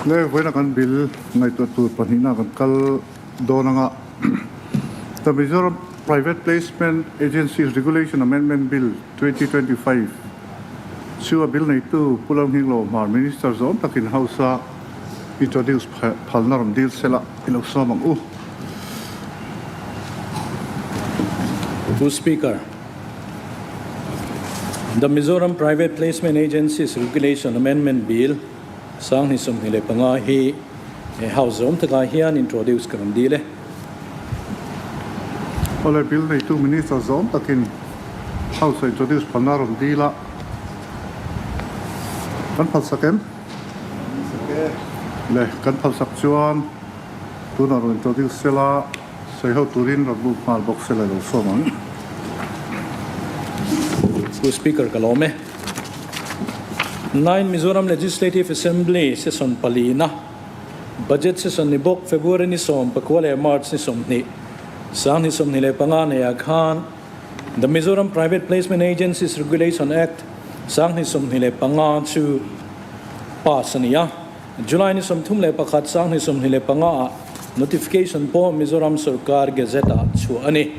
Le vawiina kan bill ngaihtuah tur pahnihna kan kal dawn anga The Mizoram Private Placement Agencies Regulation Amendment Bill 2025 chu a bill neitu Pu Lalnghinglo Hmar Minister zawm takin House a introduce phalna rawn dil sela i lo sawm ang u. Pu Speaker, The Mizoram Private Placement Agencies Regulation Amendment Bill 2025 hi he House zawm takah hian introduce ka rawn dil e. Awle, Bill neitu Minister zawm takin House a introduce phalna rawn dil a, kan phalsak em? Le, kan phalsak chuan tunah rawn introduce sela. Sawi ho turin rawn lut nghal bawk se la lo sawm ang. Pu Speaker ka lawm e. Nine Mizoram Legislative Assembly session palina Budget session ni bawk February ni 14 leh March ni 20, 2025 neiah khan The Mizoram Private Placement Agencies Regulation Act 2025 chu pass a ni a. July ni 31, 2025 ah notification pawh Mizoram Sorkar Gazette ah chhuah a ni.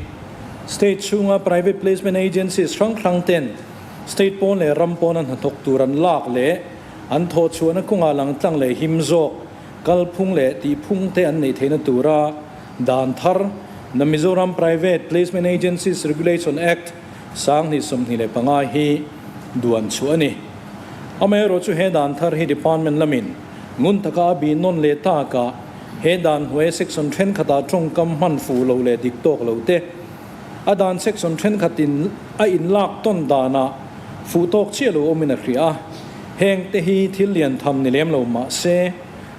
State chhunga private placement agencies hrang hrang ten state pawn leh ram pawna hnathawk tur an lak leh an thawh chhuahna kawngah langtlang leh him zawk kalphung leh tihphung te an neih theihna tura dan thar The Mizoram Private Placement Agencies Regulation Act 2025 hi duan chhuah a ni. Amaherawh chu he dan thar hi Department lamin ngun taka a bih nawn leh takah he dan hnuaia section thenkhatah tawngkam hman fuh lo leh dik tawk lo te, a dan section thenkhatin a inlak tawn danah fuh tawk chiah lo awmin a hria a. Heng te hi thil lian tham ni lem lo mah se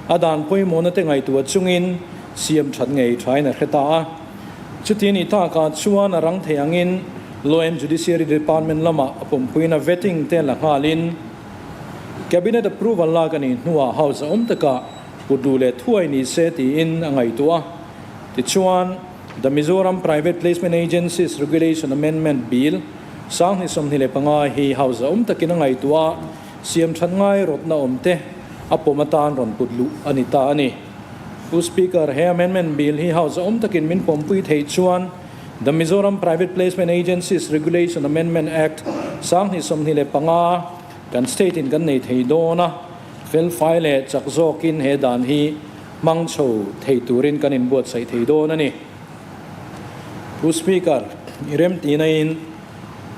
a dan pawimawhna te ngaihtuah chungin siam that ngei thain a hre ta a. Chuti ni takah chuan a rang thei angin Law and Judiciary Department lamah a pawmpuina vetting te la nghalin Cabinet approval lak a nih hnuah House a awm takah put duh leh thuai ni se tiin a ngaihtuah a. Tichuan, The Mizoram Private Placement Agencies Regulation Amendment Bill 2025 hi House a awm takin a ngaihtuah a, siam that ngai rawtna awm te a pawm atan rawn put luh a ni ta a ni. Pu Speaker, he Amendment Bill hi House a awm takin min pawmpui theih chuan The Mizoram Private Placement Agencies Regulation Amendment Act 2025 kan state in kan nei thei dawn a, felfai leh chak zawkin he dan hi hmang chho thei turin kan inbuatsaih thei dawn a ni. Pu Speaker, i remtihna in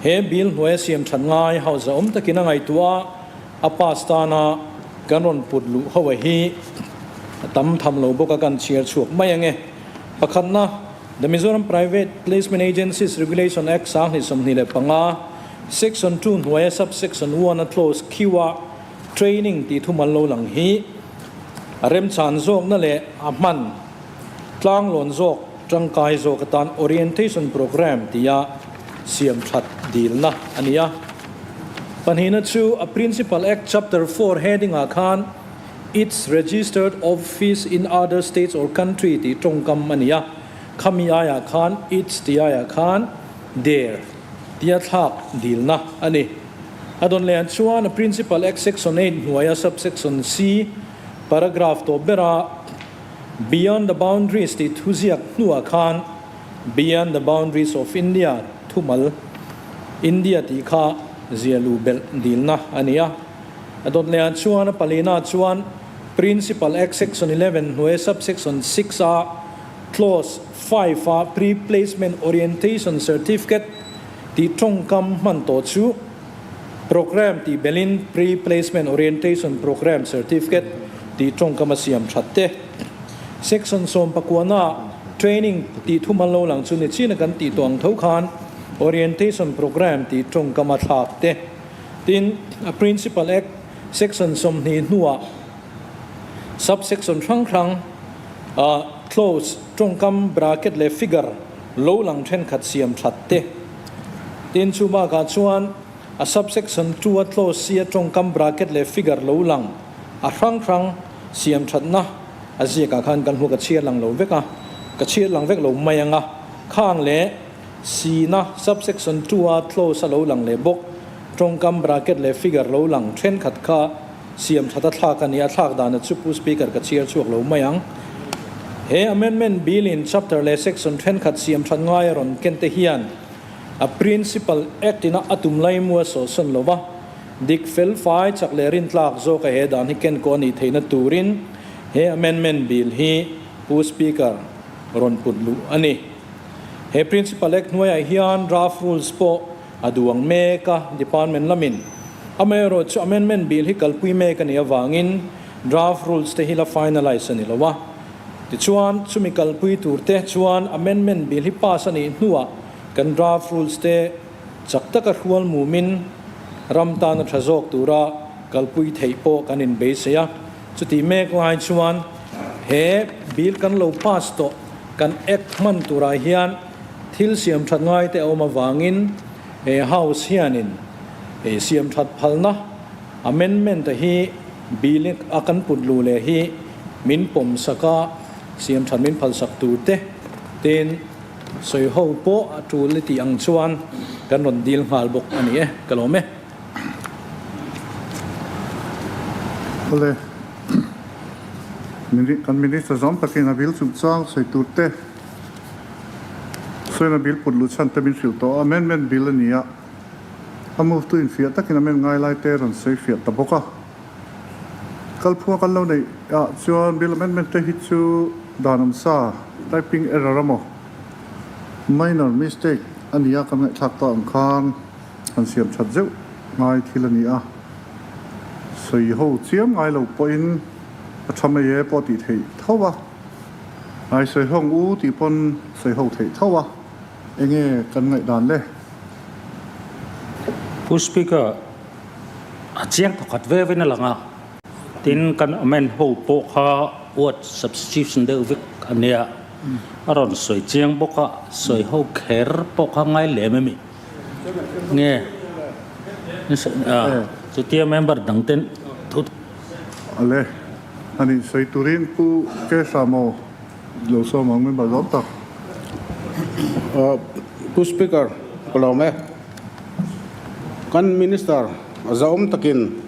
he bill hnuaia siam that ngai House a awm takin a ngaihtuah a, a pass tana kan rawn put luh ho a hi a tam tham lo bawk a kan chhiar chhuak mai ange. Pakhatna, The Mizoram Private Placement Agencies Regulation Act 2025, Section 2 hnuaia Sub-Section 1 a clause Q a training tih thumal lo lang hi a remchan zawkna leh a hman tlanglawn zawk tangkai zawk atan orientation programme tia siam that dilna a ni a. Pahnihna chu a Principal Act Chapter 4 heading ah khan Its registered office in other states or country tih tawngkam a ni a, khami aiah khan its tih aiah khan their tia thlak dilna a ni. A dawn leh chuan a Principal Act Section 8 hnuaia Subsection C paragraph tawp bera Beyond the boundaries tih thuziak hnuah khan Beyond the boundaries of India thumal India tih kha ziahluh belh dilna a ni a. A dawt lehah chuan a palina chuan Principal Act Section 11 hnuaia Subsection 6 a Clause 5 a Pre-Placement Orientation Certificate tih tawngkam hman tawh chu Programme tih belhin Pre-Placement Orientation Programme Certificate tih tawngkam a siam that te. Section 19 ah Training tih thumal lo lang chu ni chin a kan tih tawh ang tho khan Orientation Programme tih tawngkam a thlak te. Tin, a Principal Act Section 20 hnuah Sub-Section hrang hrang ah Clause, tawngkam, bracket leh figure lo lang thenkhat siam that te. Tin, chu bakah chuan a Sub-Section 2 a Clause C a tawngkam, bracket leh figure lo lang a hrang hrang siam thatna a ziakah khan kan hmu ka chhiar lang lo vek a, ka chhiar lang vek lo mai ang a, khang leh Sina subsection 2 a clause a lo lang leh bawk. Tawngkam bracket leh figure lo lang thenkhat kha siam that a thlak a ni. A thlak dana chu Pu Speaker ka chhiar chhuak lo mai ang. He Amendment Bill in Chapter leh Section thenkhat siam that ngai a rawn ken te hian a Principal Act ina a tum laimu a sawhsawn lo va, dik fel fai chak leh rintlak zawk a he dan hi ken kawh a nih theihna turin he Amendment Bill hi Pu Speaker rawn put luh a ni. He Principal Act hnuaiah hian Draft Rules pawh a duang mek a, Department lamin. Amaherawh chu Amendment Bill hi kalpui mek a nih avangin Draft Rules te hi la finalise a ni lo a. Tichuan, chumi kalpui tur te chuan Amendment Bill hi pass a nih hnuah kan Draft Rules te chak taka hrual mumin ram tana tha zawk tura kalpui theih pawh kan inbeisei a. Chutih mek lai chuan he Bill kan lo pass tawh kan Act hman turah hian thil siam that ngai te a awm avangin he House hianin he siam that phalna Amendment a hi Bill a kan put luh leh hi min pawm sak a, siam that min phal sak tur te tin sawi ho pawh a tul i tih ang chuan kan rawn dil nghal bawk a ni e, ka lawm e. Awle, kan Minister zawm takin a bill chungchang sawi tur te sawiin a bill put luh chhan te min hrilh tawh a, amendment bill a ni a, a move tu infiah takin amend ngai lai te rawn sawi fiah ta bawk a. Kalphunga kan lo neih ah chuan bill amendment te hi chu dan awm sa, typing error a maw, minor mistake a ni a kan ngaihthlak tawh ang khan han siam that zeuh ngai thil a ni a, sawi ho chiam ngai lo pawhin a tha mai e pawh tih theih tho a, ai sawi hawng u tih pawn sawi ho theih tho a, enge kan ngaihdan le? Pu Speaker, a chiang thawkhat ve vein a lang a, tin kan amend ho pawh kha word substitution deuh vek a nia, a rawn sawi chiang bawk a, sawi ho kher pawh kha ngai lem emi? Nge chutia member dang ten thu. Ale, ani sawi turin Pu Kesha maw lo sawm ang member zawm tak. Pu Speaker, ka lawm e. Kan Minister zahawm takin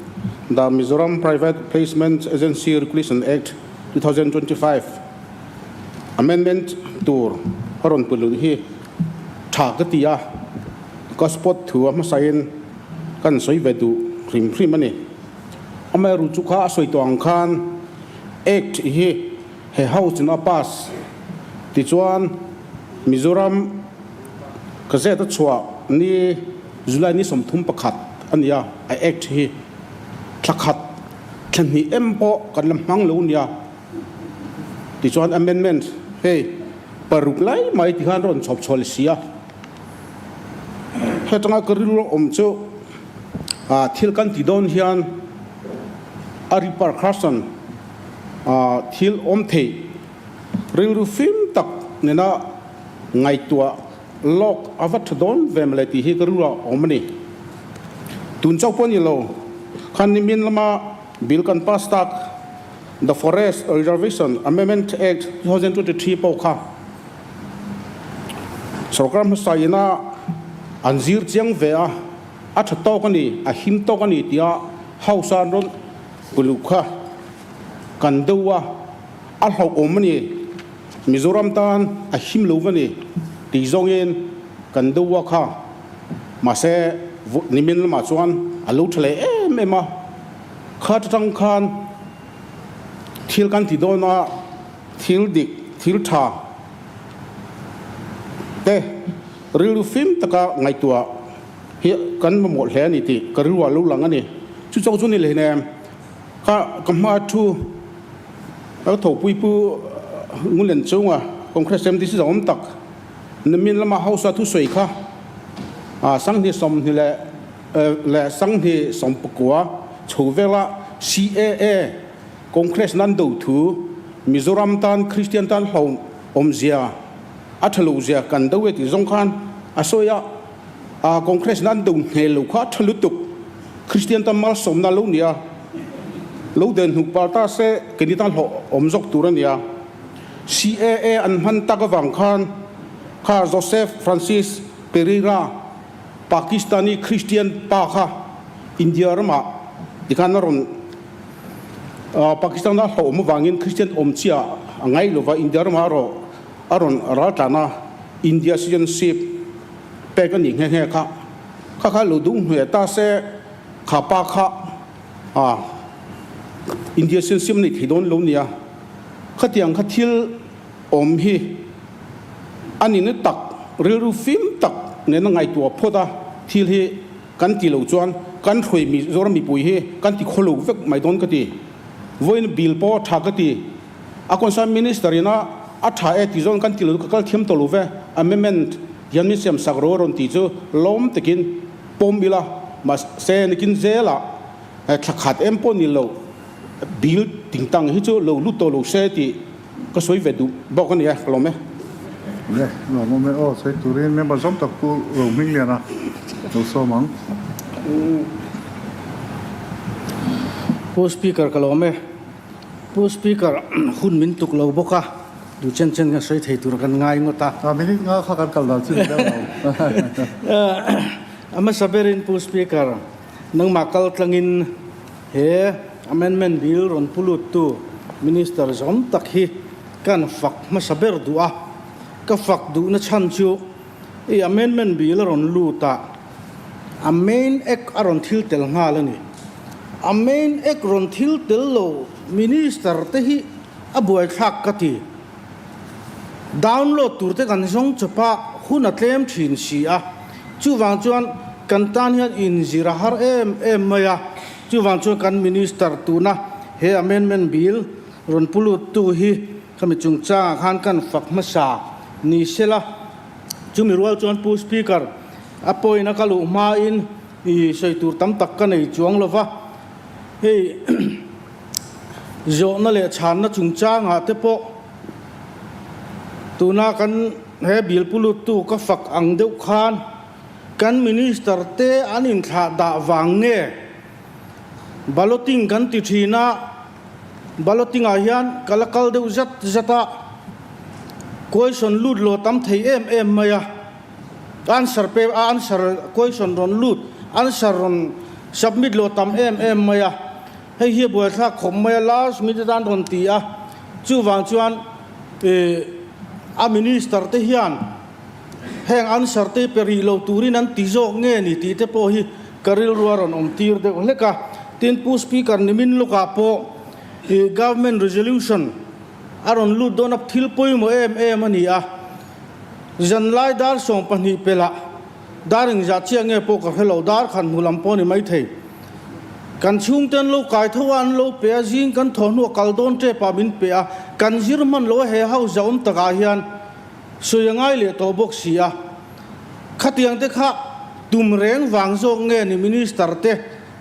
The Mizoram Private Placement Agency Regulation Act 2025 Amendment tur a rawn put luh hi tha ka ti a, ka spot thu a hmasain kan sawi ve duh hrim hrim a ni. Amaherawhchu chu kha a sawi tawh ang khan Act hi he House in a pass tichuan Mizoram Gazette a chhuah ni July ni 31 a ni a, a Act hi thla khat thla hnih em pawh kan la hmang lo nia. Tichuan amendment hei paruk lai mai ti khan rawn chhawp chhuah leh si a. Hetanga ka rilru awm chu thil kan ti dawn hian a repercussion thil awm theih rilru fim tak nena ngaihtuah lawk a va tha dawn ve mawle tih hi ka rilru ah awm a ni. Tun chauh pawh a ni lo, khan nimin lama bill kan pass tak The Forest Reservation Amendment Act 2023 pawh kha sorkar hmasa ina an zir chiang ve a, a tha tawk a ni, a him tawk a ni tia House a an rawn puluh kha kan deuh a, a hlauhawm a ni, Mizoram tan a him lo va ni tih zawngin kan deuh a kha, mahse nimin lamah chuan a lo tha leh em em a. Kha atang khan thil kan ti dawn a, thil dik, thil tha te rilru fim taka ngaihtuah hi kan mamawh hle a ni tih ka rilruah lo lang a ni. Chu chauh chu ni lehnem kha ka hma thu ka thopui pu Ngulen chunga Congress MDC zawng awm tak nimin lama House a thusawi kha 2020 leh leh 2019 chho vela CAA Congress nan do thu Mizoram tan Kristian tan hlo awmzia a tha lo zia kan do e tih zawng khan a sawi a, a Congress nan do hnel lo kha a tha lutuk Kristian tan malsawmna lo nia lo den hnuk par ta se keini tan hlawh awm zawk tur a nia. CAA an hman tak avang khan kha Joseph Francis Pereira Pakistani Christian pa kha India ramah tikhan a rawn Pakistan a hlauhawm avangin Kristian awm chiah a ngai lova India ramah erawh a rawn ral tlan a, India citizenship pek a nih nghe nghe kha. Kha kha lo dung hnuai ta se kha pa kha India citizenship a nei thei dawn lo nia. Khatiang kha thil awm hi a nihna tak, rilru fim tak nena ngaihtuah phawt a thil hi kan ti lo chuan kan hruai Mizoram mipui hi kan ti khaw lo vek mai dawn ka ti. Vawiin bill pawh a tha ka ti. A concern minister ina a tha e ti zawn kan ti lo ka kal thiam tawh lo ve. Amendment hian min siam sak ro a rawn ti chu lawm takin pawm ila mahse nikin zelah thla khat em pawh ni lo bill tingtang hi chu lo lut tawh lo se tih Ka sawi ve duh bawk a nia, ka lawm e. Le, lawm awm e. Aw, sawi turin member zawm tak Pu Rohmingliana lo sawm ang. Pu Speaker ka lawm e. Pu Speaker, hun min tuk lo bawk a, duh chen chen kan sawi thei tur kan ngai ngawt a. A minute nga kha kan kal dan chu ni deuh lo. A hmasa berin Pu Speaker, nangmah kal tlangin He amendment bill rawn pu luttu Minister zawm tak hi kan fak hmasa ber duh a, ka fak duhna chhan chu i amendment bill a rawn lut a, a main act a rawn thil tel nghal a ni. A main act rawn thil tel lo Minister te hi a buaithlak ka ti. Download tur te kan zawng chawp a, hun a tlem thin si a, chuvang chuan kan tan hian inzir a har em em mai a, chuvang chuan kan Minister tuna he amendment bill rawn pu lut tu hi khami chungchangah khan kan fak hmasa ni sela, chumi rual chuan Pu Speaker a pawina ka luh hmain i sawi tur tam tak ka nei chuang lova, hei. Zawhna leh chhanna chungchangah te pawh tuna kan he bill pu luttu ka fak ang deuh khan kan Minister te an inthlah dah vang nge balloting kan ti thin a, balloting ah hian ka la kal deuh zat zat a, question lut lo tam thei em em mai a, answer pe answer question rawn lut answer rawn submit lo tam em em mai a. Hei hi a buaithlak khawp mai a, last minute atan rawn ti a, chuvang chuan ih a minister te hian heng answer te pe rih lo turin an ti zawk nge ni tih te pawh hi ka rilru a rawn awm tir deuh hlek a. Tin, Pu Speaker nimin lawkah pawh ih government resolution a rawn lut dawn a, thil pawimawh em em a ni a, zanlai dar 12 pelh ah dar engzah chiah nge pawh ka hre lo, dar khan hmu lam pawh a ni maithei. Kan chhungte an lo kai tho a, an lo pe a, zing kan thaw hnuah kal dawn tep ah min pe a, kan zir hman lo a he house a awm takah hian sawi a ngai leh tawh bawk si a. Khatiang te kha tum reng vang zawk nge ni Minister te,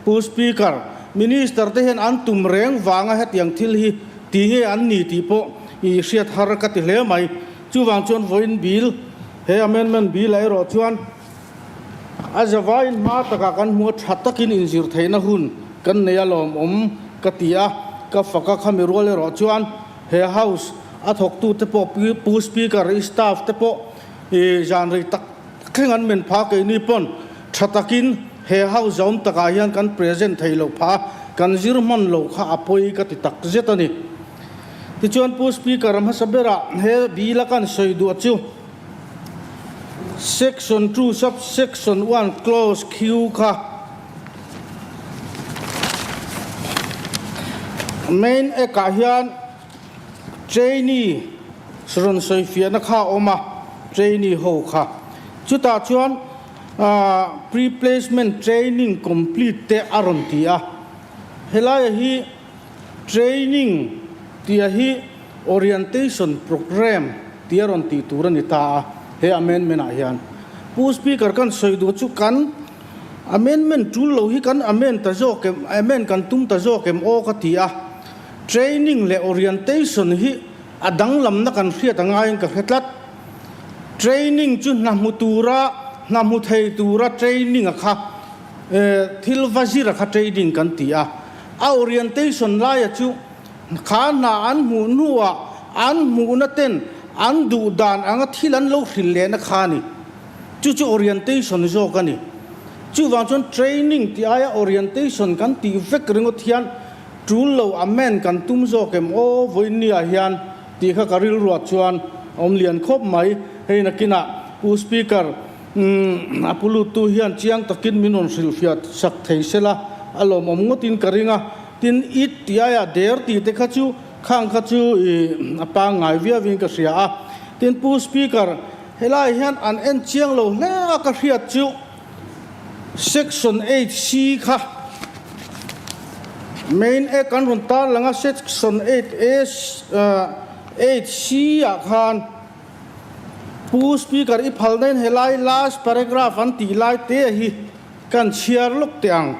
Pu Speaker, Minister te hian an tum reng vanga hetiang thil hi ti nge an ni tih pawh i hriat har ka ti hle mai. Chuvang chuan vawiin bill, he amendment bill ah erawh chuan, A zavaiin hma takah kan hmu a, tha takin inzir theihna hun kan nei a lawmawm ka ti a, ka fak a, khami rual erawh chuan he House a thawktute pawh Pu Speaker i staff te pawh i zan rei tak thleng an men pha keini pawn tha takin he House zawm takah hian kan present thei lo pha kan zir hman lo kha a pawi ka ti tak zet a ni. Tichuan Pu Speaker hmasa berah he bill a kan sawi duah chu. Section 2 sub-section 1 clause Q kha Main Act ah hian trainee rawn sawifiahna kha a awm a, trainee ho kha. Chutah chuan pre-placement training complete te a rawn ti a. Helaia hi Training tia hi Orientation Programme tia rawn tih tur a ni ta a, he amendment ah hian. Pu Speaker kan sawi duh chu kan amendment tul lo hi kan amend ta zawk em, amend kan tum ta zawk em aw ka ti a. Training leh Orientation hi a danglamna kan hriat a ngaiin ka hre tlat. Training chu hna hmu tura, hna hmu thei tura training a kha, thil va zir a kha training kan ti a. A orientation laia chu kha hna an hmuh hnuah an hmuhna ten an duh dan anga thil an lo hrilh lehna kha a ni. Chu chu orientation zawk a ni. Chuvang chuan training tih aia orientation kan tih vek ringawt hian Tul lo amend kan tum zawk em aw vawiinniah hian tih kha ka rilruah chuan a awm lian khawp mai. Hei nakinah Pu Speaker a pu luttu hian chiang takin min rawn hrilhfiah sak thei sela a lawmawm ngawtin ka ring a. Tin, it tih aiah der tih te kha chu khang kha chu a pangngai viauin ka hria a. Tin, Pu Speaker, helaiah hian an en chiang lo hle a ka hriat chu. Section 8C kha Main Act an rawn tar lang a, Section 8A 8C ah khan Pu Speaker i phalna in helai last paragraph an tih lai te hi kan chhiar lawk teh ang.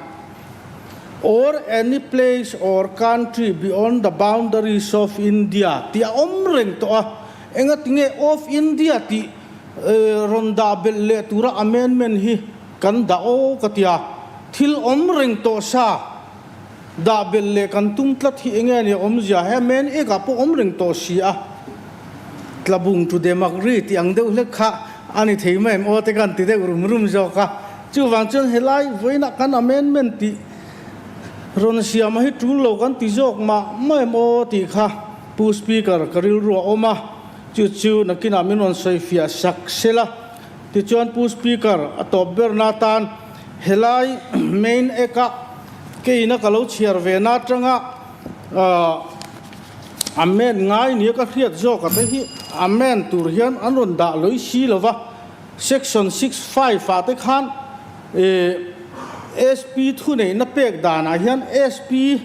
Or any place or country beyond the boundaries of India tih a awm reng tawh a, engatinge of India tih Rawn dah belh leh tura amendment hi kan dah aw ka ti a, thil awm reng tawh sa dah belh leh kan tum tlat hi enge a nia awmzia he main ek ah pawh awm reng tawh si a, tlabung tu demakri tih ang deuh hlek kha a ni thei mai em aw te kan ti deuh rum rum zawk a, chuvang chuan helai vawiinah kan amendment tih rawn siam a hi tul lo kan ti zawk mah mah em aw tih kha Pu Speaker ka rilru a awm a. Chu chu nakinah min rawn sawi fiah sak sel a, tichuan Pu Speaker a tawp berna atan helai main act a keina ka lo chhiar ve na atanga amend ngai nia ka hriat zawk a te hi amend tur hian an rawn dah lawih si lova, section 65 ah te khan SP thuneihna pek danah hian SP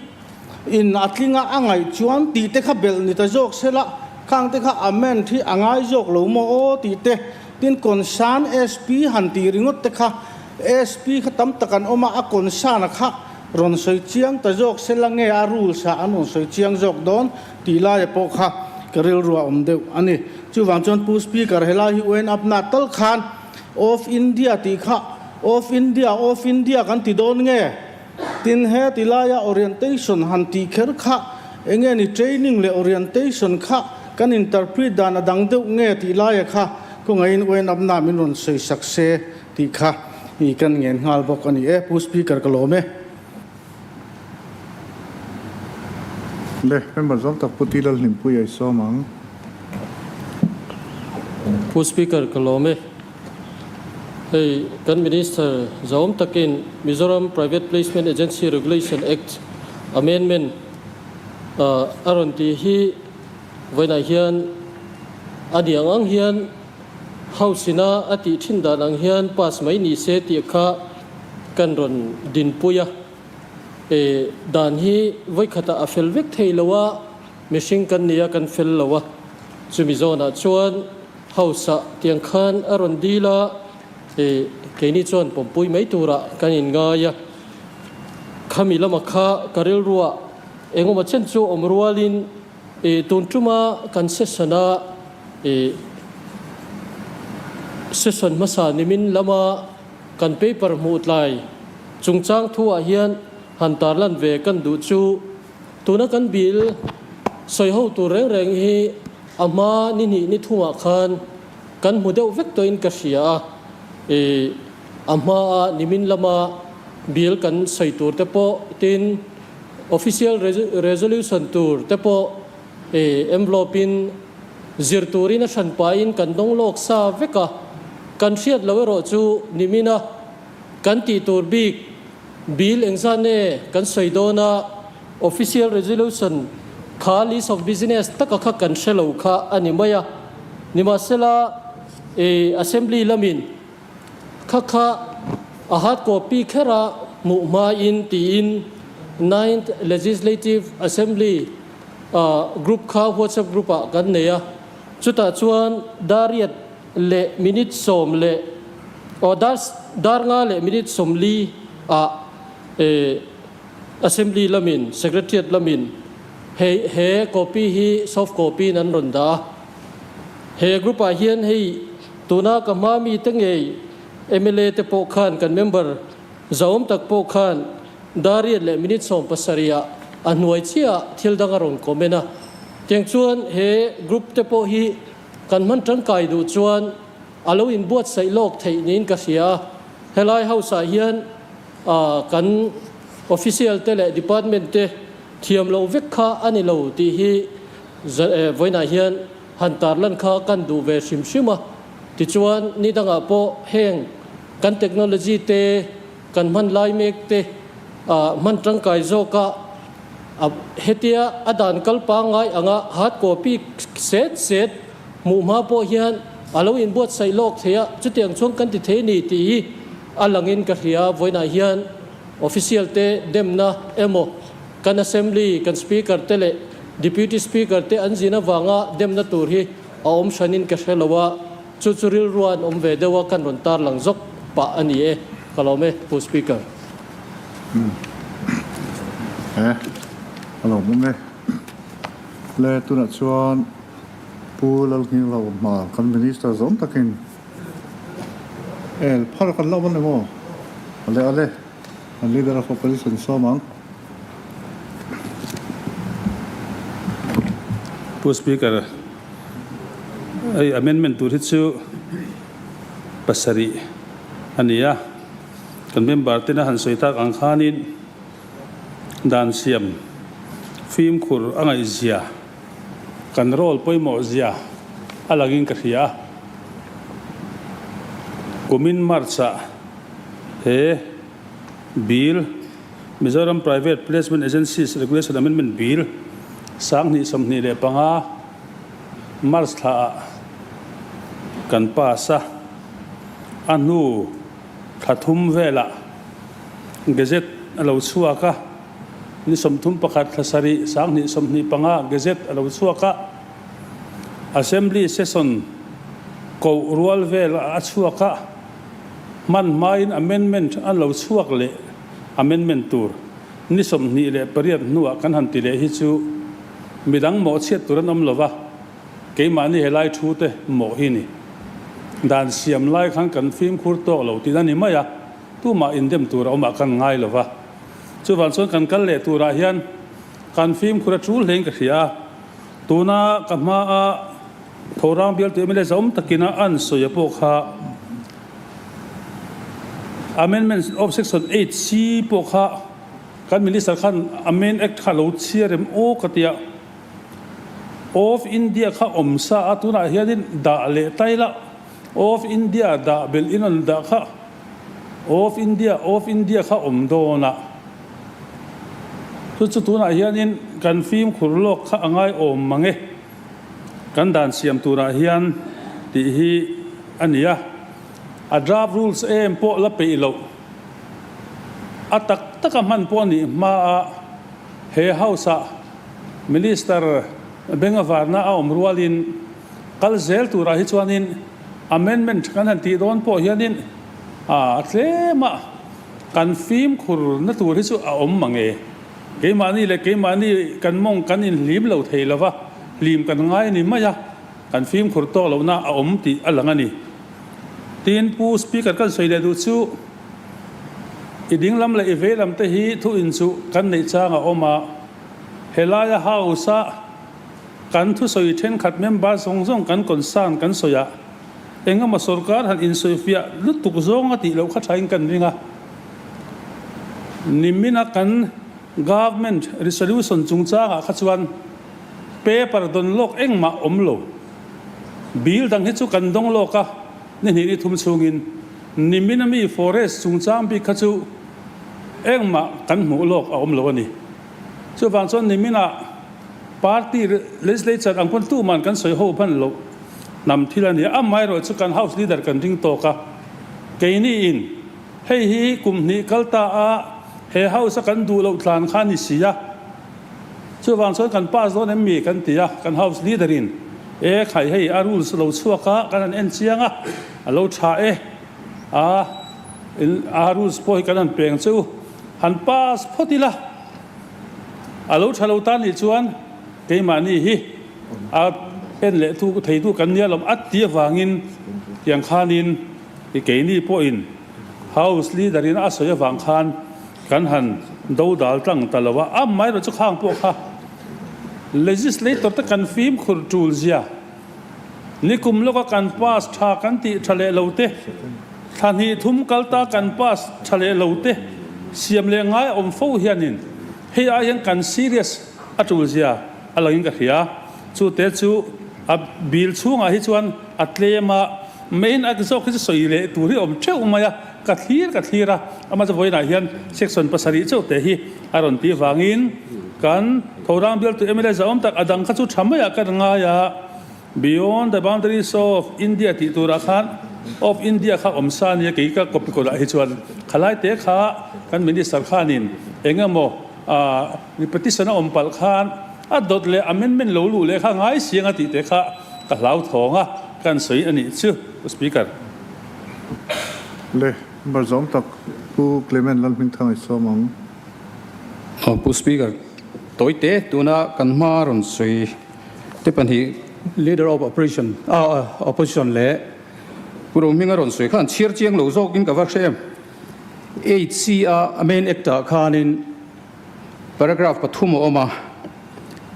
In a tlinga a ngaih chuan tih te kha belh ni ta zawk sela, khang te kha amend hi a ngai zawk lo maw aw tih te, tin concern SP han tih ringawt te kha SP kha tam tak an awm a, a concern a kha rawn sawi chiang ta zawk sela nge a rules ah an rawn sawi chiang zawk dawn tih laia pawh kha ka rilru a awm deuh a ni. Chuvang chuan Pu Speaker helai hi UN up na tal khan of India tih kha of India of India kan ti dawn nge? Tin, he ti laia orientation han tih kher kha eng nge ni training leh orientation kha kan interpret dan a dang deuh nge tih laia kha kawngaihin UN Abna min rawn sawi sak se tih kha i kan ngen nghal bawk a ni e. Pu Speaker ka lawm e. Le, member zawng tak Pu Ti Lalhlimpui a i sawm ang. Pu Speaker ka lawm e. Hei kan Minister zahawm takin Mizoram Private Placement Agency Regulation Act Amendment a rawn tih hi vawiinah hian a ni ang ang hian House ina a tih thin dan ang hian pass mai ni se tih kha kan rawn dinpui a. E dan hi vawikhatah a fel vek thei lo a, mihring kan nia kan fel lo a, chumi zawnah chuan House-ah tiang khan a rawn dil a, e, keini chuan pawmpui mai turah kan inngai a. Khami lama kha ka rilruah engemaw chen chu awm rualin, e, tun tuma kan session-a, e, session hmasa nimin lama kan paper hmuh tlai chungchang thuah hian han tarlan ve kan duh chu, tuna kan bill sawi ho tur reng reng hi, A hma ni hnih ni thumah khan kan hmu deuh vek tawhin ka hria a, i a hmaa nimin lama bill kan sawi tur te pawh tin official resolution tur te pawh i envelope in zir turin a hran pahin kan dawng lawk sa vek a, kan hriat lo erawh chu nimina kan tih tur bik bill engzah nge kan sawi dawn a. Official Resolution kha list of business taka kha kan hre lo kha a ni mai a. Nimahsela, i Assembly lamin kha kha a hard copy khera hmuh hmain tiin Ninth Legislative Assembly group kha WhatsApp group ah kan nei a. Chutah chuan dar riat leh minute sawm leh aw dar dar nga leh minute sawmli ah i Assembly lamin, Secretariat lamin hei he copy hi soft copy in an rawn dah a. He group ah hian hei tuna ka hma mi te ngei mla te pawh khan kan member zahawm tak pawh khan dariat leh minute 70 ah a hnuai chiah thil dang a rawn comment a. Tiang chuan he group te pawh hi kan hman tangkai duh chuan a lo inbuatsaih lawk theih niin ka hria a. Helai house ah hian Kan official te leh department te thiam loh vek kha a ni lo tih hi vawiinah hian han tarlan kha kan duh ve hrim hrim a. Tichuan, ni dangah pawh heng kan technology te, kan hman lai mek te hman tangkai zawka hetia a dan kal pangngai anga hard copy set set hmuh hma pawh hian a lo inbuatsaih lawk thei a, chutiang chuan kan ti thei a ni tih hi a langin ka hria. Vawiinah hian official te demna emaw kan assembly kan speaker te leh deputy speaker te an zin avanga demna tur hi a awm hranin ka hre lo a, chu chu rilrua an awm ve deuh a kan rawn tarlang zawk pah a ni e, ka lawm e Pu Speaker. E, a lawmawm e. Le tunah chuan Pu Lalnghinglo hma kan Minister zawm takin el phar kan la awm a ni maw? Ale ale, kan Leader of Opposition sawm ang. Pu Speaker, hei amendment tur hi chu pasarih a ni a, kan member tena han sawi tak ang khanin dan siam fimkhur a ngaihzia, kan role pawimawh zia a langin ka hria a. Kumin March-ah he bill Mizoram Private Placement Agencies Regulation Amendment Bill 2025 March thlaah kan pass a, a hnu thla thum velah Gazette a lo chhuak a, ni 31 thla sarih 2025 Gazette a lo chhuak a, Assembly Session koh rual vel a chhuak a, hman hmain amendment an lo chhuak leh amendment tur ni 28 hnuah kan han ti leh hi chu midang mawhchhiat tur an awm lo va, keimahni helai thu te mawh hi ni. Dan siam lai khan kan fimkhur tawk lo tih a ni mai a, tumah indem tur a awmah kan ngai lo va. Chuvang chuan kan kal leh turah hian kan fimkhur a tul hlein ka hria a, tuna ka hmaa Thorang bialtu mla zawm takina an sawi a pawh kha Amendment of Section 8C pawh kha kan Minister khan Amend Act kha lo chhiar em aw ka tia. Of India kha awm sa a tunah hianin dah leh tai la Of India dah belh in an dah kha Of India Of India kha awm dawn a. Chu chu tunah hianin kan fimkhur lawk kha a ngai awm mang e. Kan dan siam turah hian tih hi a ni a, a draft rules em pawh la peih loh. A tak taka hman pawh a nih hmaa he House-ah Minister Bengavarna a awm rualin kal zel turah hi chuanin amendment kan han tih dawn pawh hianin a tlema kan fimkhurna tur hi chu a awm mange. Keimahni leh keimahni kan mawng kan inhlim lo thei lo va, hlim kan ngai a ni mai a, kan fimkhur tawk lohna a awm tih a lang a ni. Tin, Pu Speaker kan sawi leh duh chu i dinglam leh i veilam te hi thu inchuh kan neih chang a awm a, helaia House-a kan thusawi thenkhat member zawng zawng kan concern kan sawi a, engemaw sorkar han insawifiah lutuk zawng a tih loh kha thain kan ring a. Nimina kan Government Resolution chungchangah kha chuan paper dawn lawk engmah awm lo. Bill dang hi chu kan dawng lawk a, ni hnih ni thum chhungin nimina mi forest chungchang bik kha chu engmah kan hmuh lawk a awm lo a ni. Chuvang chuan nimina party legislature ang pawn tuman kan sawi ho hman loh hnam thil a ni a, amaherawhchu chu kan House Leader kan ring tawk a, keiniin Hei hi kum hnih kal ta a he house a kan duh loh tlan kha a ni si a, chuvang chuan kan pass dawn em mi kan ti a, kan house leader in e khai hei a rules lo chhuak a kan han en chiang a, a lo tha e a in a rules pawh hi kan han peng che u, han pass phawt ila a lo tha lo ta nih chuan keimahni hi a en leh tu thei tu kan nia lawm a ti avangin tiang khanin I keini pawhin House Leader in a sawi avang khan kan han do dal tlang ta lo a, amaherawh chu khang pawh kha Legislator te kan fimkhur tul zia, nikum lawka kan pass tha kan tih tha leh lo te, thla hnih thum kal ta kan pass tha leh lo te siam leh ngai a awm fo hianin. Hei ai hian kan serious a tul zia a langin ka hria. Chu te chu a bill chhungah hi chuan a tlem a, main act zawk hi chu sawi leh tur hi a awm theuh mai a, ka thlir ka thlir a, amah chu vawiinah hian section pasarih chauh te hi a rawn tih vangin kan Thorang bialtu mla zahawm tak a dang kha chu tha maiah kan ngai a. Beyond the boundaries of India tih turah khan of India kha awm sa nia kei ka copy kawrah hi chuan khalai te kha kan minister khanin eng emaw petition a awm palh khan a dawt leh amendment lo luh leh kha ngai siang a tih te kha ka hlauthawng a kan sawi a nih chu Pu Speaker. Le, bar zawm tak Pu Clement Lalhmingthanga i sawm ang. Aw Pu Speaker, tawite tuna kan hma rawn sawi te pahnih Leader of Opposition Opposition leh Pu Rohminga rawn sawi khan chhiar chiang lo zawkin ka va hre em. HC a main act ah khanin paragraph pathum a awm a,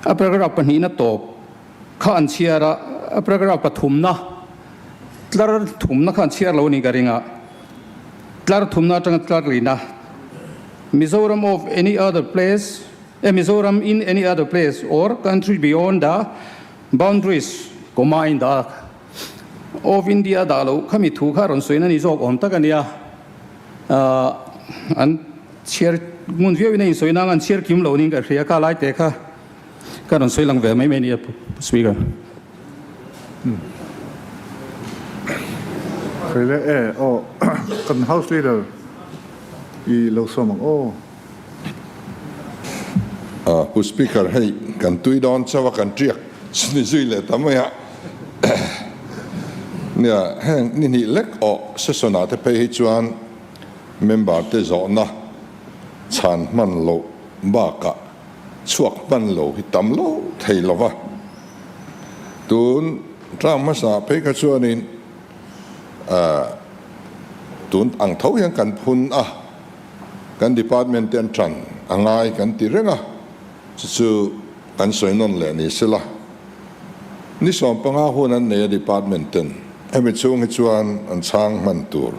a paragraph pahnihna tawp kha an chhiar a, a paragraph pathumna tlar thumna kha an chhiar lo a nih ka ring a, tlar thumna atanga tlar lina Mizoram of any other place A Mizoram in any other place or country beyond the boundaries, comma in the of India dah loh khami thu kha rawn sawiin a ni zawk awm tak a nia. An chhiar ngun viau in a insawi nang an chhiar kim lo niin ka hria ka lai te kha ka rawn sawi lang ve mai mai a nia Pu Speaker. Sawi leh e aw kan House Leader i lo sawm ang aw. Pu Speaker, hei kan tui dawn chauh a, kan tiak ni zui leh ta mai a. Nia, heng ni hnih lek awh session ah te phei hi chuan member te zawhna chhan hman loh bakah chhuak hman lo hi tam lo thei lo va. Tun term hmasa phei kha chuanin tun ang tho hian kan phun a. Kan department te an tan a ngai kan ti reng a, chu chu kan sawi nawn leh ni sela. Ni 15 hun an nei a department ten hemi chhung hi chuan an chhang hman tur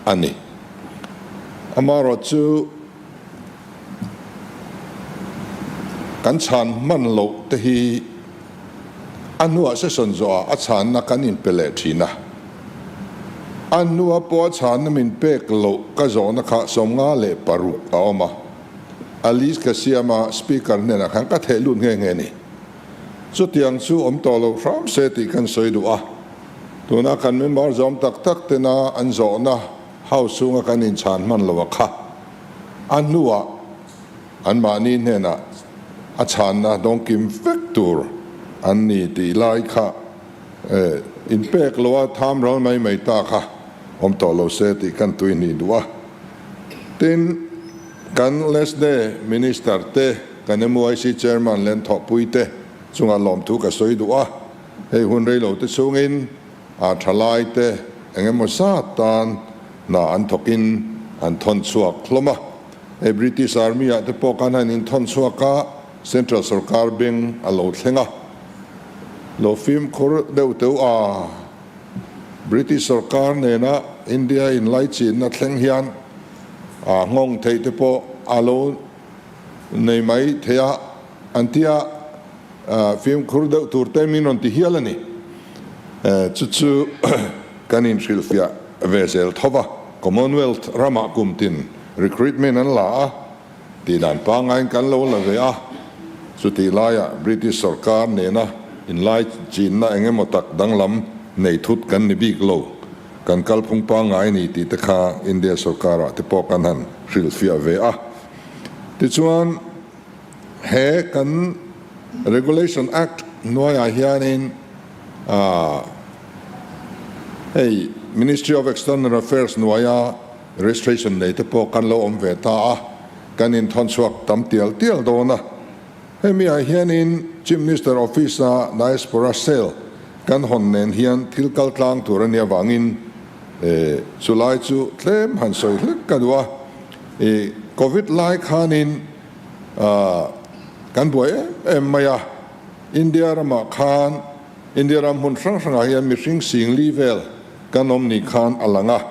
a ni. Amaherawh chu kan chhan hman loh te hi A hnuah session zawhah a chhanna kan inpe leh thin a. A hnua pawh a chhanna min pek loh ka zawhna kha 56 a awm a. A list ka siam a, speaker hnenah khan ka theh lut nghe nghe ni. Chutiang chu awm tawh lo hram se tih kan sawi duh a. Tuna kan member zawm tak tak tena an zawhna house chhunga kan inchhan hman lo a kha. A hnuah. Anmahni hnenah a chhanna dawngkim vek tur an ni tih lai kha inpek loa tham ral mai mai ta kha awm tawh lo se tih kan tui hnih duh a. Tin, kan LSD Minister te, kan MYC Chairman leh an thawhpui te chungah lawmthu ka sawi duh a. Hei hun rei lo te chhungin a thalai te eng emaw zat tan hna an thawkin an thawn chhuak hlawm a. Hei British Army ah te pawh khan han inthawn chhuak a, Central Sorkar beng a lo thleng a, lo fimkhur deuh teuh a, British Sorkar nena India inlaichinna thleng hian a nghawng theih te pawh a lo nei mai thei a, an ti a, fimkhur deuh tur te min rawn ti hial a ni. Chu chu kan inhrilhfiah ve zel tho va, Commonwealth ramah kum tin Recruitment an la a, tih dan pangaiin kan lo la ve a, chutih laiah British sorkar nena inlai chinna eng emaw tak danglam nei thut kan ni bik lo, kan kalphung pangngai ni tih te kha India sorkarah te pawh kan han hrilhfiah ve a. Tichuan, he kan Regulation Act hnuaiah hianin hei Ministry of External Affairs hnuaia Registration nei te pawh kan lo awm ve ta a, kan inthawn chhuak tam tial tial dawn a. Hemi ah hianin Chief Minister Office a Diaspora Cell kan hawn nen hian thil kal tlang tur a nih avangin chu lai chu tlem han sawi hlek ka duh a. I Covid lai khanin kan buai em em mai a, India ramah khan India ram hmun hrang hrangah hian mihring singli vel kan awm ni khan a lang a.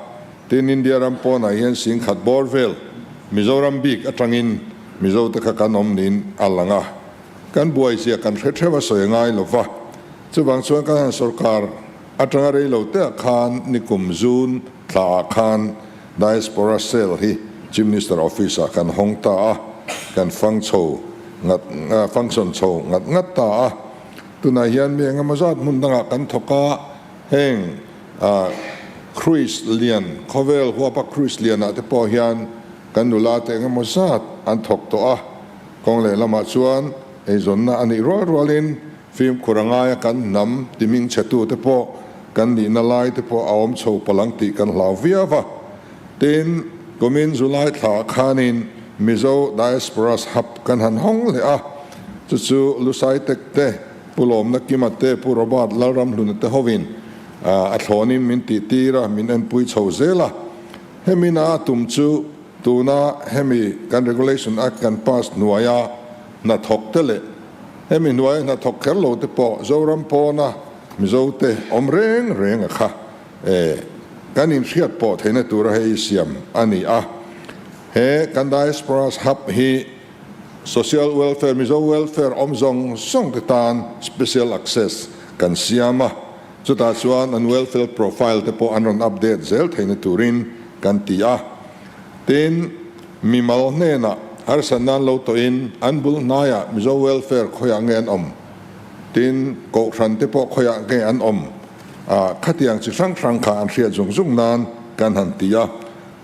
Tin, India ram pawnah hian singkhat bawr vel Mizoram bik atangin Mizo te kha kan awm niin a lang a, kan buai zia kan hre theuh a sawi ngai lo va. Chuvang chuan kan han sorkar atanga rei lo te ah khan nikum June thla ah khan Diaspora Cell hi Chief Minister Office ah kan hawng ta a, kan fang chho ngat function chho ngat ngat ta a. Tunah hian mi engemaw zat hmun dangah kan thawk a, heng cruise lian, khawvel huapa cruise lianah te pawh hian kan nula te engemaw zat an thawk tawh a. Kawng lehlamah chuan eizawnna a nih rual rualin fimkhur a ngaia kan hnam timing chhetu te pawh kan nihna lai te pawh a awm chho palang tih kan hlau viau a. Tin, kumin July thla khanin Mizo Diasporas Hub kan han hawng leh a, chu chu Lusai Tek te, Pu Lawmna Kima te, Pu Robert Lalramhluna te hovin a thlawnin min tihtir a, min enpui chho zel a. Hemi na a tum chu tuna hemi kan Regulation Act kan pass hnuaia hnathawk te leh hemi hnuaia hnathawk kher lo te pawh Zoram pawna Mizo te awm reng reng a kha e kan inhriat pawh theihna tura hei siam a ni a. He kan Diasporas Hub hi Social Welfare, Mizo Welfare awm zawng zawng te tan special access kan siam a, chutah chuan an welfare profile te pawh an rawn update zel theihna turin kan ti a. Tin, mimal hnenah harsatna an lo tawhin an bul hnaiah Mizo Welfare khawiah nge an awm? Tin, kohhran te pawh khawiah nge an awm? Khatiang chi hrang hrang kha an hriat zung zung nan kan han ti a.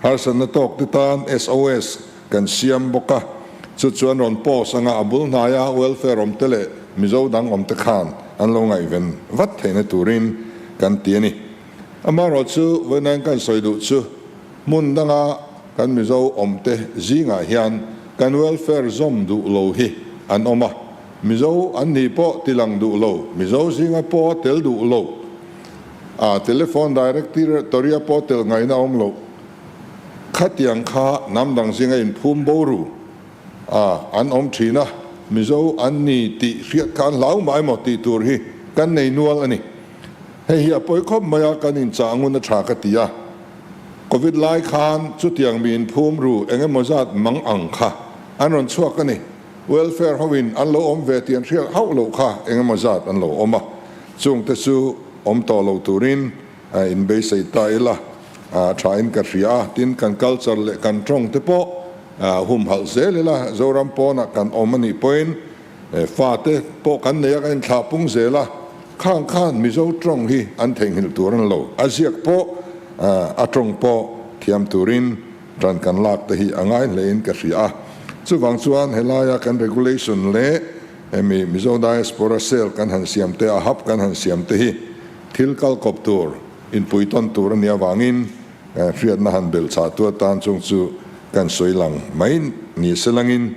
Harsatna tawk te tan SOS kan siam bawk a, chu chuan rawn post anga a bul hnaia welfare awm te leh Mizo dang awm te khan an lo ngaihven vat theihna turin kan ti a ni. Amaherawh chu vawiin kan sawi duh chu hmun danga kan Mizo awm te zingah hian kan welfare zawm duh lo hi an awm a, Mizo an nih pawh tilang duh lo, Mizo zinga pawh tel duh lo, a telephone directory-a pawh tel ngaihna awm loh. Khatiang kha hnam dang zinga inphum bo ru a an awm thin a, Mizo an ni tih hriat kha an hlau mah emaw tih tur hi kan nei nual a ni. Hei hi a pawi khawp mai a, kan inchah ngun a tha ka ti a. Covid lai khan chutiang mi inphum ru eng emaw zat mang ang kha an rawn chhuak a ni. Welfare hoin an lo awm ve tih an hriat hauh loh kha eng emaw zat an lo awm a, chungte chu awm tawh lo turin Inbeisei ta ila, tha in ka hria a, tin kan culture leh kan tawng te pawh humhalh zel ila, Zoram pawnah kan awm a nih pawhin fate pawh kan nei a, kan inthlah pung zel a, khang khan Mizo tawng hi an theihnghilh tur a ni lo, a ziak pawh a tawng pawh thiam turin tan kan lak te hi a ngai hle in ka hria a, chuvang chuan helaia kan regulation leh hemi Mizo Diaspora Cell kan han siam te, a hub kan han siam te hi Thil kal kawp tur, inpui tawn tur a nih avangin hriatna han belh chah tu atan chung chu kan sawi lang mai ni se langin.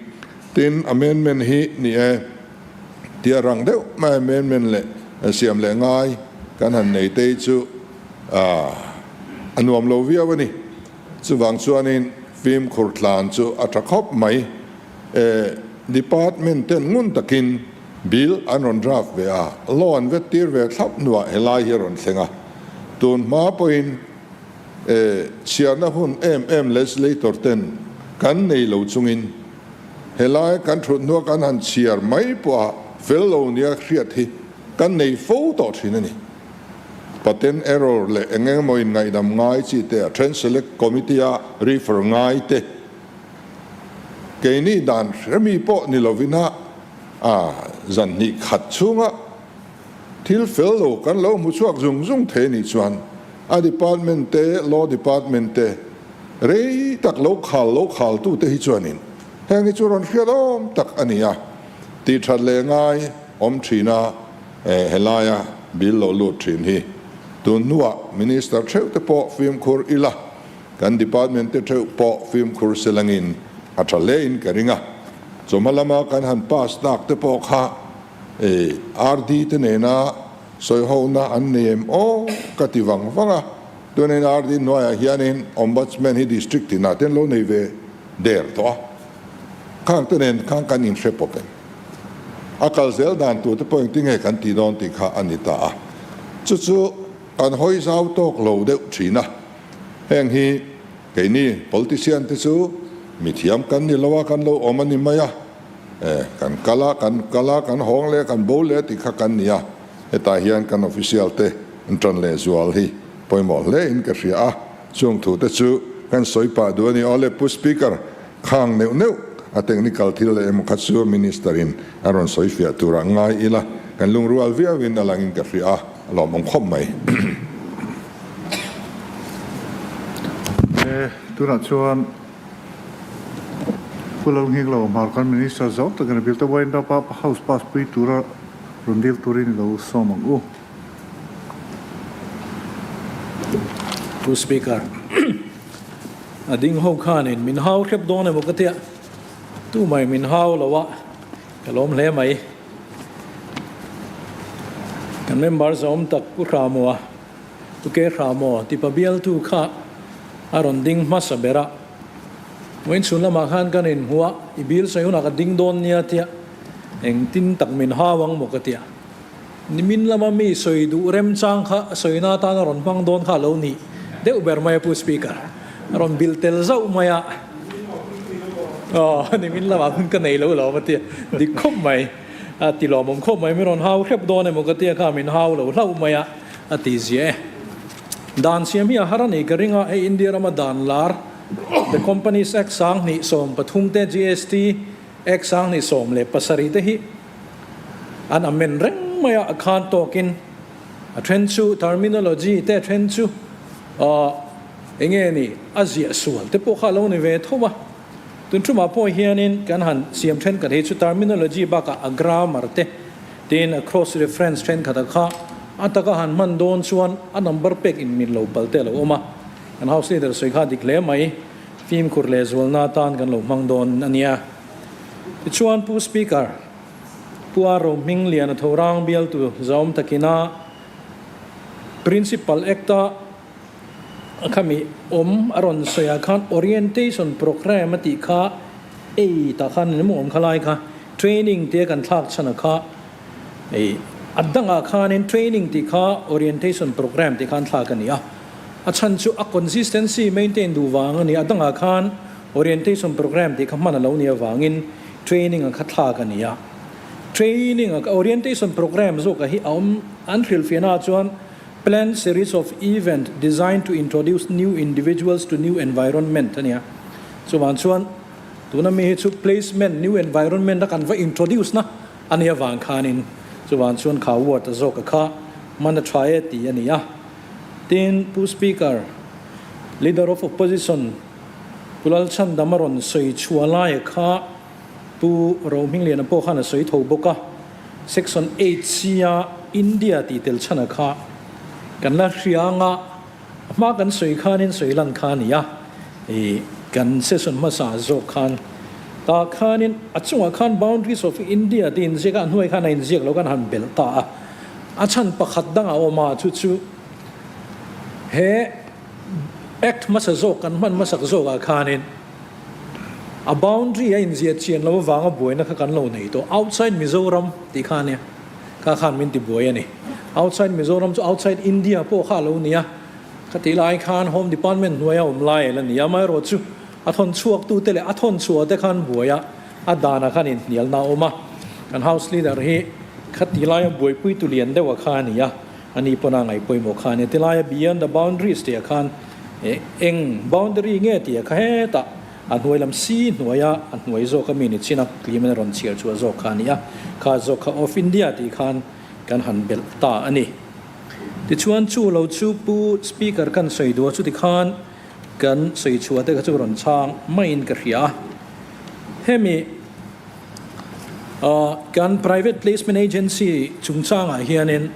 Tin, amendment hi ni e, tia rang deuh mai amendment leh siam leh ngai kan han nei te hi chu a nuam lo viau a ni. Chuvang chuanin fimkhur tlan chu a tha khawp mai. Department ten ngun takin Bill an rawn draft ve a, law an vet tir ve thlap hnuah helai hi a rawn thleng a. Tun hma pawhin chhiarna hun em em legislator ten kan nei lo chungin helai kan thut hnua kan han chhiar mai pawha fel lo nia hriat hi kan nei fo tawh thin a ni. Patent error leh eng eng emaw inngaihdam ngai chi te a then select committee a refer ngai te keini dan hremi pawh ni lovina A zan hnih khat chhunga thil fel lo kan lo hmu chhuak zung zung thei anih chuan a department te, law department te rei tak lo khal lo khal tu te hi chuanin heng hi chu rawn hriat awm tak a ni a, tih that leh ngai awm thin a, helaia bill lo lut thin hi tun hnuah minister theuh te pawh fimkhur ila kan department te theuh pawh fimkhur selangin a tha hle in ka ring a. Chawhma lama kan han pass dak te pawh kha RD te nena sawihona an nei em aw ka ti vang vang a, tuanin RD hnuaiah hianin Ombudsman hi district tinah te an lo nei ve der tawh a, khang te nen khan kan inhre pawp em? A kal zel dan tur te pawh engtinge kan tih dawn tih kha a ni ta a, chu chu kan hawi zau tawk lo deuh thin a, heng hi keini politician te chu. mithiam kan ni lo a, kan lo awm a ni mai a. E, kan kal a, kan kal a, kan hawng leh a, kan bo leh a tih kha kan ni a. Hetah hian kan official te an tan leh zual hi pawimawh hle in ka hria a, chung thu te chu kan sawi pah duh a ni. Awle Pu Speaker, khang neuh neuh a technical thil leh emaw kha chu Minister in a rawn sawi fiah turah ngai ila, kan lungrual viau in a lang in ka hria a, a lawmawm khawp mai. E, tunah chuan Pu Lalnghinglo Hmar kan Minister zau takin a bill te wind up a, House pass pui tura rawn dil turin i lo sawm ang u. Pu Speaker, a ding ho khanin min hau hrep dawn emaw ka tia, tumai min hau lo a, ka lawm hle mai. Kan member zawm tak Pu Hramua, Pu Ke Hramaw tipa bialtu kha a rawn ding hmasa ber a, Vawiin chhun lamah khan kan inhmu a, i bil sawi hunah ka ding dawn nia tia engtin tak min hau ang maw ka tia. Nimin lama mi sawi duh remchang kha sawina atan a rawn hmang dawn kha a lo nih deuh ber mai a Pu Speaker. A rawn bil tel zauh mai a. Aw, nimin lamah hun ka nei lo lo a tia dik khawp mai. A ti lawmawm khawp mai, min rawn hau hrep dawn emaw ka tia kha min hau lo hlauh mai a, a ti ziah e. Dan siam hi a har a ni ka ring a, hei India rama dan lar The Companies Act 2013 te GST Act 2017 te hi an amend reng mai a, a khan tawkin a then chu terminology te a then chu aw enge ni a ziah sual te pawh kha a lo ni ve tho a, tun tumah pawh hianin kan han siam thenkhat hi chu terminology bakah a grammar te Tin, a cross reference thenkhat a kha a taka han hman dawn chuan a number pek in min lo pal te a lo awm a, kan House Leader sawi kha dik hle mai, fimkhur leh zualna atan kan lo hmang dawn a nia. Tichuan Pu Speaker, Pu A Rohming Lian a tho rang bialtu zaum takina Principal Act-a khami awm a rawn sawi ah khan orientation programme a tih kha ei tah khan engemaw awm kha lai kha training tia kan thlak chhan a kha ei a dangah khanin training tih kha orientation programme tih khan thlak a ni a, a chhan chu a consistency maintain duh vang a ni a dangah khan orientation programme tih kha hman a lo nih avangin training a kha thlak a ni a, training a orientation programme zawk a hi a awm an hrilhfiahna ah chuan. Planned series of event designed to introduce new individuals to new environment a nia. Chuvang chuan tuna mi hi chu placement new environment a kan va introduce na a nia vang khanin chuvang chuan kha word a zawk a kha hman a tha e tih a ni a. Tin, Pu Speaker, Leader of Opposition Pu Lalchhandam a rawn sawi chhuah lai a kha Pu Rohmingliana pawh khan a sawi tho bawk a. Section 8C a India tih tel chhan a kha kan la hria anga a hma kan sawi khanin sawi lan kha a ni a, ih kan session hmasa zawk khan tah khanin a chungah khan boundaries of India tih inziak a, a hnuai khan a inziak lo khan han belh ta a, a chhan pakhat dang a awm a chu chu he Act hmasa zawk kan hman hmasak zawkah khanin A boundary a inziah chian loh avanga buaina kha kan lo nei tawh. Outside Mizoram tih kha ania, kha khan min ti buai a ni. Outside Mizoram chu outside India pawh kha a lo ni a, khatih lai khan Home Department hnuaia awm lai a la ni a, amaherawh chu a thawn chhuaktute leh a thawn chhuah te khan buai a, a danah khan inhnialna a awm a. Kan House Leader hi khatih laia buaipuitu lian deuha kha a ni a, ani pawn a ngaihpawimawh kha a ni. Tilaia beyond the boundaries tih ah khan Eng boundary nge tih a kha hetah a hnuai lam si hnuaia a hnuai zawk a mi ni chin a tlimin a rawn chhiar chhuah zawk kha a ni a, kha zawk kha of India tih khan kan han belh ta a ni. Tichuan chu lo chu Pu Speaker kan sawi duh a, chuti khan kan sawi chhuah te kha chu rawn chhang maiin ka hria a. Hemi kan Private Placement Agency chungchangah hianin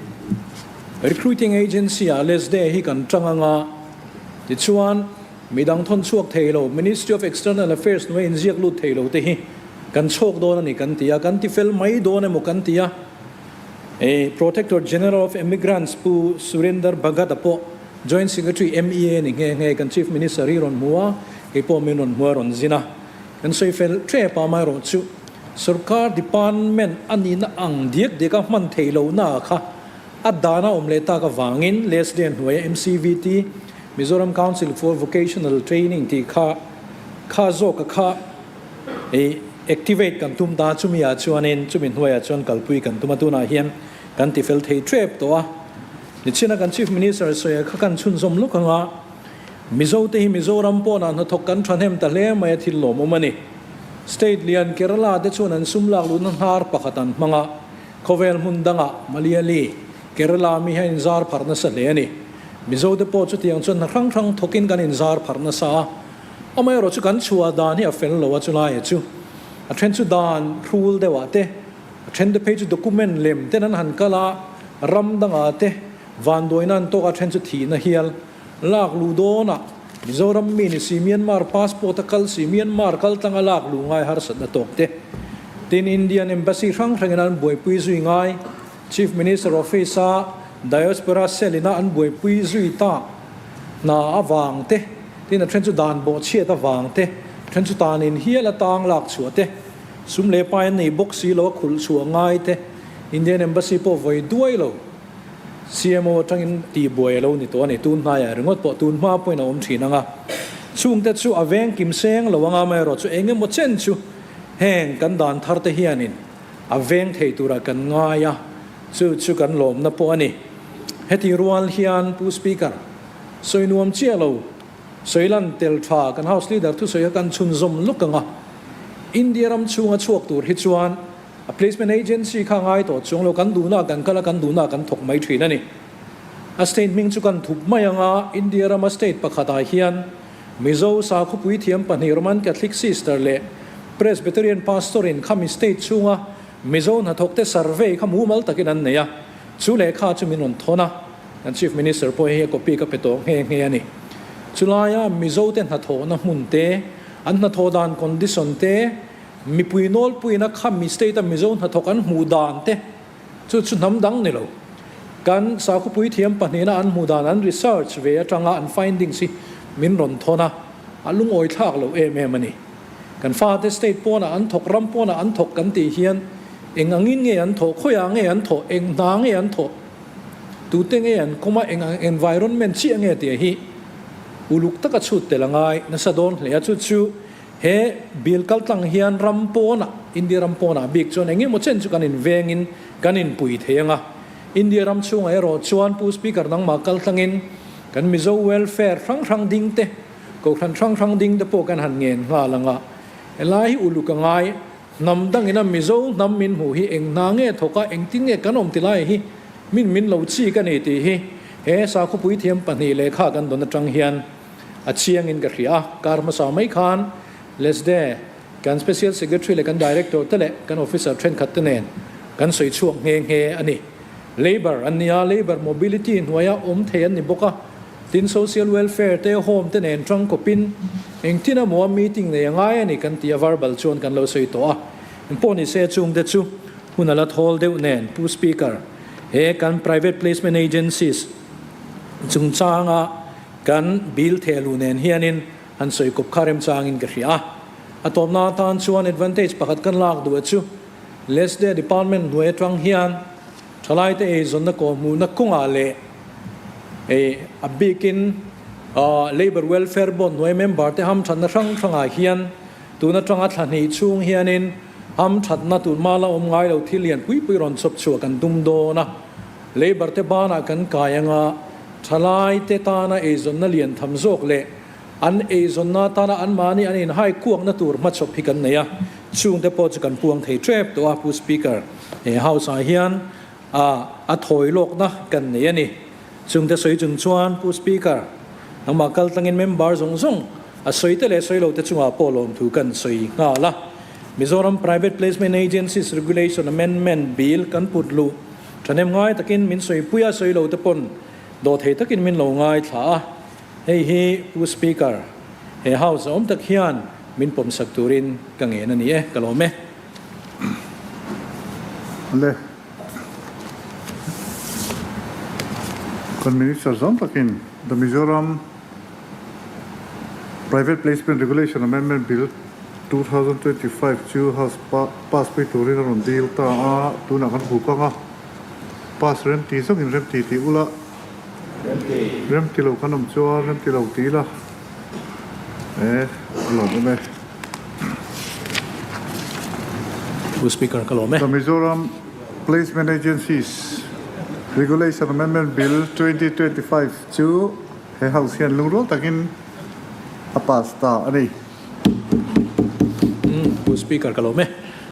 Recruiting Agency ah LESDE hi kan tang anga, tichuan midang thawn chhuak thei lo Ministry of External Affairs hnuai inziak lut thei lo te hi kan chhawk dawn a ni kan ti a, kan ti fel mai dawn emaw kan ti a. Protector General of Emigrants Pu Surinder Bhagat-a pawh Joint Secretary MEA ni nghe nghe kan Chief Minister hi rawn hmu a, kei pawh min rawn hmu a rawn zin a. Kan sawi fel tep a, amaherawhchu Sorkar Department a nihna ang diak diak a hman theih lohna kha A dan a awm leh tak avangin Leslie hnuaia MCVT, Mizoram Council for Vocational Training tih kha Kha zawka kha i activate kan tum ta, chumi ah chuanin chumi hnuaiah chuan kalpui kan tum a, tunah hian kan tifel thei tep tawh a. Nichina kan Chief Minister sawi kha kan chhunzawm lawk ang a, Mizo te hi Mizoram pawnah hnathawk kan thahnem ta hle mai a thil lawmawm a ni. State lian Kerala te chuan an sum lak luhna hnar pakhat an hmang a, khawvel hmun dangah Malayali, Kerala mi hian inzar pharh nasa hle a ni. Mizo te pawh chutiang chuan hna hrang hrang thawkin kan inzar pharh nasa a, amaherawh chu kan chhuah dan hi a fel lo a chulaia chu a then chu dan hrul deuhah te, a then te phei chu document lem ten an han kal a, ram dangah te vanduaina an tawk a, a then chu thihna hial lak luh dawnah Mizoram mi ni si Myanmar passport a kal si Myanmar kal tlanga lak luh ngai harsatna tawk te tin Indian Embassy hrang hrangin an buaipui zui ngai. Chief Minister Office a Diaspora Cell ina an buaipui zui tak hna avang te, tin a then chu dan bawhchhiat avang te, a then chu tan in hial a tang lak chhuah te, sum leh pai an nei bawk si lo a khulh chhuah ngai te, Indian Embassy pawh vawi duai lo CMO atangin tihbuai a lo ni tawh a ni. Tun hnaiah ringawt pawh tun hma pawhin a awm thin ang a, chungte chu a veng kim seng lo anga amaherawh chu eng emaw chen chu heng kan dan thar te hianin A veng thei turah kan ngai a, chu chu kan lawmna pawh a ni. Heti rual hian Pu Speaker, sawi nuam chiah lo, sawi lan tel tha kan House Leader thusawi kha kan chhunzawm lawk ang a. India ram chhunga chhuak tur hi chuan a placement agency kha ngai tawh chuang lo, kan duhna kan kal a, kan duhna kan thawk mai thin a ni. A state hming chu kan thup mai ang a, India rama state pakhatah hian Mizo sakhawpui thiam pahnih Roman Catholic Sister leh Presbyterian Pastor in khami state chhunga Mizo hnathawkte survey kha mumal takin an nei a, chu lehkha chu min rawn thawn a, kan Chief Minister pawh hei a copy ka pe tawh nghe nghe a ni. Chulaia Mizote hnathawhna hmun te, an hnathawh dan condition te, mipui nawlpuina khami state a Mizo hnathawk an hmuh dan te, Chu chu hnam dang ni lo. Kan sakhawpui thiam pahnihna an hmuh dan an research ve atanga an findings hi min rawn thawn a, a lungawi thlak lo em em a ni. Kan fate state pawnah an thawk, ram pawnah an thawk kan tih hian eng angin nge an thawh, khawiah nge an thawh, eng hna nge an thawh, tute nge an kawm a, eng ang environment chiah nge tih hi uluk taka chhut tel a ngai nasa dawn hle a. Chu chu He bill kaltlang hian ram pawnah, India ram pawnah bik chuan eng emaw chen chu kan invengin kan inpui thei ang a. India ram chhungah erawh chuan Pu Speaker nangmah kaltlangin kan Mizo welfare hrang hrang ding te, Kohhran hrang hrang ding te pawh kan han ngen nghal ang a. Helai hi uluk a ngai, hnam dangin a Mizo hnam min hmuh hi eng hna nge thawk a, engtin nge kan awm ti lai hi min min lo chik a ni tih hi he sakhawpui thiam pahnih lehkha kan dawn atang hian A chiangin ka hria a, kar hmasa mai khan Lesde kan Special Secretary leh kan Director te leh kan Officer thenkhat te nen kan sawi chhuak nghe nghe a ni. Labour an ni a, Labour Mobility hnuaia awm thei an ni bawk a, tin Social Welfare te Home te nen tangkawpin engtin emaw a meeting nei a ngai a ni kan ti a, verbal chuan kan lo sawi tawh a. Engpawh ni se chungte chu hun a la thawl deuh nen Pu Speaker, he kan Private Placement Agencies chungchanga Kan bill thehluh nen hianin han sawi kawp kha remchangin ka hria a. A tawpna atan chuan advantage pakhat kan lak duh a chu Lesde department hnuai atang hian thalaite eizawnna kawhhmuhna kawngah leh a bikin Labour Welfare Board hnuai member te hamthatna hrang hrangah hian tun atanga thla hnih chhung hianin hamthatna tunhma la awm ngai lo thil lian pui pui rawn chawp chhuah kan tum dawn a. Labour te banah kan kai anga Thalai te tana eizawnna lian tham zawk leh an eizawnna tana anmahni an inhai kuakna tur hmachhawp hi kan nei a, chungte pawh chu kan puang thei tep tawh a, Pu Speaker, he House ah hian a thawi lawkna kan nei a ni. Chungte sawi chung chuan Pu Speaker, nangmah kal tlangin member zawng zawng a sawi te leh sawi lo te chungah pawh lawmthu kan sawi nghal a. Mizoram Private Placement Agencies Regulation Amendment Bill kan put luh Thahnem ngai takin min sawipui a, sawi lo te pawn dawhthei takin min lo ngaithla a. Hei hi Pu Speaker, he House a awm tak hian min pawmsak turin ka ngen a ni e, ka lawm e. Le. Kan Minister zawng takin The Mizoram Private Placement Regulation Amendment Bill 2025 chu House pass pui turin a rawn dil ta a, tunah kan hmu kang a, pass remti zawngin remti tih ula, remti lo kan awm chuan remti lo ti ila. E, ka lawm em e. Pu Speaker, ka lawm e. The Mizoram Placement Agencies Regulation Amendment Bill 2025 chu he House hian lungrual takin a pass ta a ni. Pu Speaker, ka lawm e.